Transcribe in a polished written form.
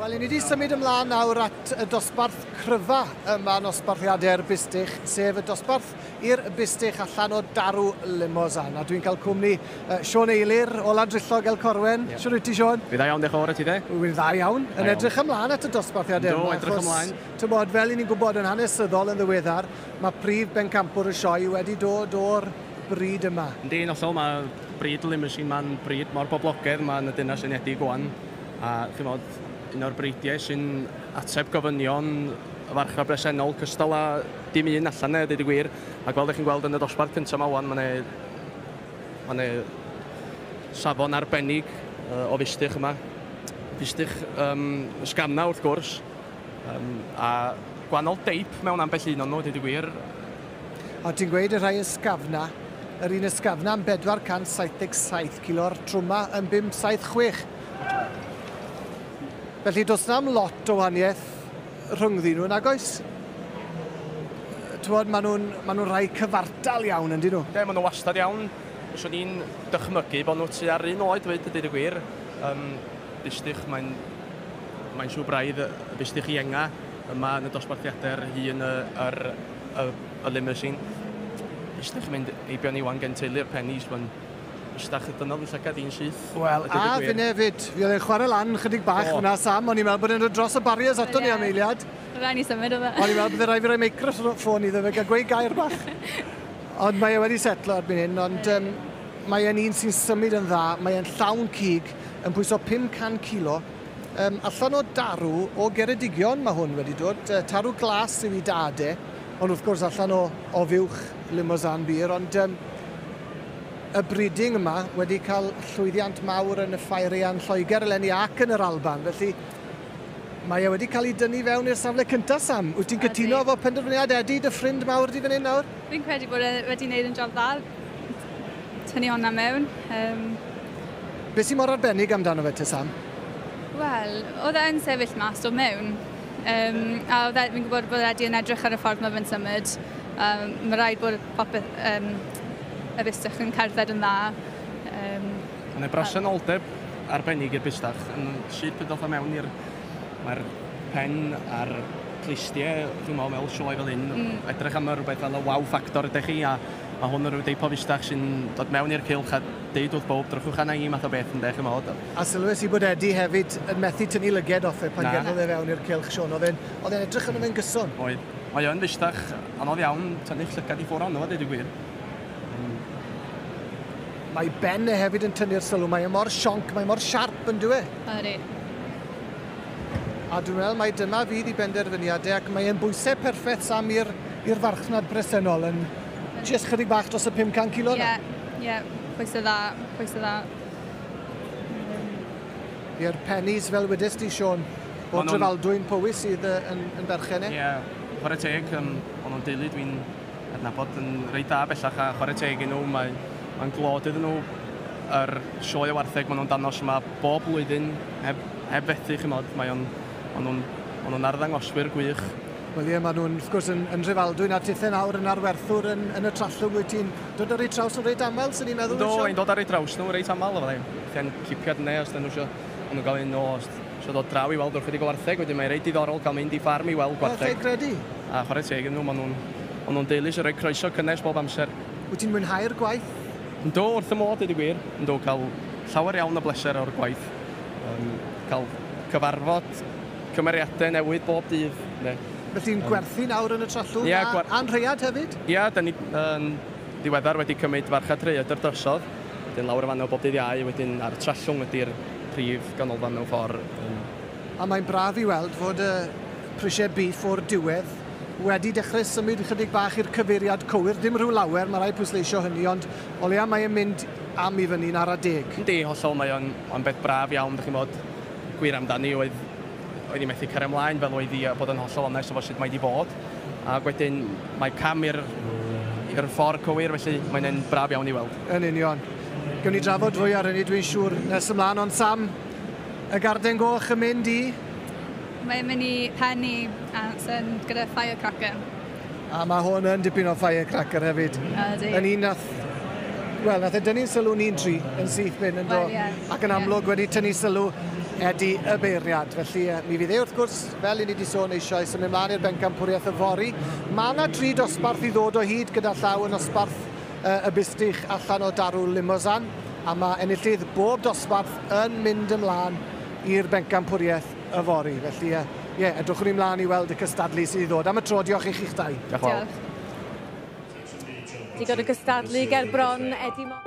Wel, i ni wedi symud ymlaen nawr at y dosbarth cryfa yma yn nosbarthiadau'r bustych, sef y dosbarth i'r bustych allan o darw Limousin. A dwi'n cael cwmni Siôn Eilir o Landrillo Gel Corwen. Yeah. Siwr wyt ti, Siôn? Fi dda iawn, diolch yn fawr i ti de. Wy'n dda iawn. Yn edrych ymlaen at y dosbarthiadau yma. Do, edrych ymlaen. Ti'n bod, fel i ni'n gwybod yn hanesyddol yn ddiweddar, mae prif bencampwr y sioe wedi dod o'r bryd yma. Yndi, yn hollol, mae bryd Limousin ma'n bryd mor boblogaidd ma yn y Deyrnas Unedig ŵan, a chimod, un o'r breidiau sy'n ateb gofynion y farchnad bresennol cystal â dim un allan 'na, a deud y gwir. Ac fel dach chi'n gweld yn y dosbarth cyntaf 'ma ŵan, ma' 'ne ma' 'ne safon arbennig o fustych yma. Fustych um, ysgafna wrth gwrs, um, a gwahanol deip mewn ambell un o'n nhw, deud y gwir. A ti'n gweud y rhai ysgafna, yr un ysgafna am 477 kilo, a'r trwma yn 576. Felly does na'm lot o wahaniaeth rhyngddyn nhw, nag oes? T'wod, maen nhw'n ma nhw rhai cyfartal iawn, yndyn nhw? Ie, maen nhw wastad iawn. Fyswn i'n dychmygu bod nhw tua'r un oed, dweud, a deud y gwir. Bustych, mae'n mae'n siŵr braidd y bustych ienga yma yn y dosbarthiadau ar hun y, yr, y, y limousine. Bustych yn mynd heibio ni wan gen teulu'r Pennies, mae'n bustach y dynodd yn llygad i'n syth. Wel, a finne hefyd. Fi oedd e'n chwarae lan chydig bach oh. fyna, Sam. O'n i'n meddwl bod e'n dod dros y barriers ato ni am eiliad. Rhaid ni symud o fe. O'n i'n meddwl bydde rhaid fi roi meicroffon iddo fe gael gweud gair bach. Ond mae e wedi setlo erbyn hyn, ond mae e'n un sy'n symud yn dda, mae e'n llawn cig, yn pwyso 500 kilo. Allan o darw o Geredigion mae hwn wedi dod. Tarw glas yw i dad e, ond wrth gwrs allan o fuwch Limousin Beer, ond y breeding yma wedi cael llwyddiant mawr yn y ffair eang Lloegr eleni ac yn yr Alban, felly mae e wedi cael ei dynnu fewn i'r safle cyntaf, Sam. Wyt ti'n cytuno efo penderfyniad Eddie, dy ffrind mawr di fan hyn nawr? Fi'n credu bod e wedi gwneud yn job dda, tynnu hwnna mewn. Be sy'n mor arbennig amdano fe te, Sam? Wel, oedd e yn sefyll mas o mewn. A oedd e, fi'n gwybod bod Eddie yn edrych ar y ffordd mae fe'n symud. Mae rhaid bod popeth, y bustach yn cerdded yn dda. Mae'n bresenoldeb arbennig i'r bustach yn syth yn dod o mewn i'r... Mae'r pen a'r clustiau, dwi'n meddwl, mewn sioe fel hyn, edrych am rhywbeth fel y wow factor ydych chi, a mae hwn yn rhyw deip o fustach sy'n dod mewn i'r cylch a deud wrth bob, drychwch arna i, math o beth, ynde, chi'mod. A sylwes i bod Eddie hefyd yn methu tynnu lyged off e pan gerddodd e fewn i'r cylch, Siôn. Oedd e'n edrych arno fe'n gyson. Oedd. Mae o'n fustach anodd iawn tynnu'ch llygad i ffwrdd ohono fo, deud y gwir. Mae ben e hefyd yn tynnu'r sylw. Mae e mor sionc, mae mor siarp yn dyw e? Ydy. A dwi'n meddwl mai dyma fydd i benderfyniadau ac mae e'n bwysau perffaith, Sam, i'r farchnad bresennol yn jyst chydig bach dros y 500 kilo yna. Ie, ie, pwysau dda, pwysau dda. I'r Pennies, fel wedes di, Siôn, o Drefaldwyn Powys sydd yn berchen e. Ie, chwarae teg, o'n nhw'n deulu dwi'n adnabod yn reit dda bellach, a chwarae teg i nhw, mae'n glod iddyn nhw yr sioe o wartheg maen nhw'n danos yma bob blwyddyn, heb fethu, chimod, mae o'n, maen nhw'n ma nhw'n arddangoswyr gwych. Wel ie, maen nhw'n, wrth gwrs, yn Nhrefaldwyn a tithe nawr yn arwerthwr yn y Trallwng. Wyt ti'n dod ar eu traws nhw reit aml, sy'n ni'n meddwl? Do, i'n dod ar eu traws nhw reit aml. Fyddai'n cipiad yna os dyn nhw eisiau, maen nhw'n gael un o, os eisiau dod draw i weld wrth chydig o wartheg, wedyn mae'n reit diddorol cael mynd i ffarm i weld gwartheg. Wel, credu. A chwarae teg iddyn nhw, maen nhw'n deulu sy'n rhoi croeso cynnes bob amser. Wyt ti'n mwynhau'r gwaith? Yndw, wrth y modd, dweud y gwir. Yndw, cael llawer iawn o bleser o'r gwaith. Cael cyfarfod cymeriadau newydd bob dydd. Felly'n gwerthu nawr yn y Trallwng a'n Rhaead hefyd? Ie, da ni yn ddiweddar wedi cymryd farchnad Rhaeadr drosodd. Wedyn lawr y fanno bob dydd Iau, wedyn ar y Trallwng ydy'r prif ganolfan mewn ffordd. A mae'n braf i weld fod y prisiau beef o'r diwedd wedi dechrau symud ychydig bach i'r cyfeiriad cywir. Dim rhyw lawer, mae rhaid pwysleisio hynny, ond o leia mae'n mynd am i fyny'n ara deg. Yndi, hollol, mae o'n beth braf iawn, dych chi'n bod, gwir amdani oedd i methu cario ymlaen fel oedd i a bod yn hollol onest efo sut mae di bod. Ac wedyn mae cam i'r ffordd cywir, felly mae'n un braf iawn i weld. Yn union. Gewn ni drafod fwy ar hynny, dwi'n siŵr, nes ymlaen, ond Sam, y garden goch yn mynd i? Mae'n mynd i Penny Anson gyda firecracker. A mae hwn yn dipyn o firecracker hefyd. Ydy. Yn un nath, wel, nath e dynnu'n sylw ni'n tri yn syth bin yn do. Well, yeah. Ac yn amlwg wedi tynnu sylw Eddie y beirniad. Felly mi fydd e wrth gwrs, fel i ni wedi sôn eisoes, yn mynd mlaen i'r bencampwriaeth yfory. Mae yna 3 dosbarth i ddod o hyd gyda llaw yn nosbarth y bustych allan o darw Limousin, a mae enillydd bob dosbarth yn mynd ymlaen i'r bencampwriaeth yfory. Felly, ie, edrychwn ni mlaen i weld y cystadlu sydd i ddod. Am y tro, diolch i chi'ch dau. Diolch. Digon o gystadlu ger bron Eddie.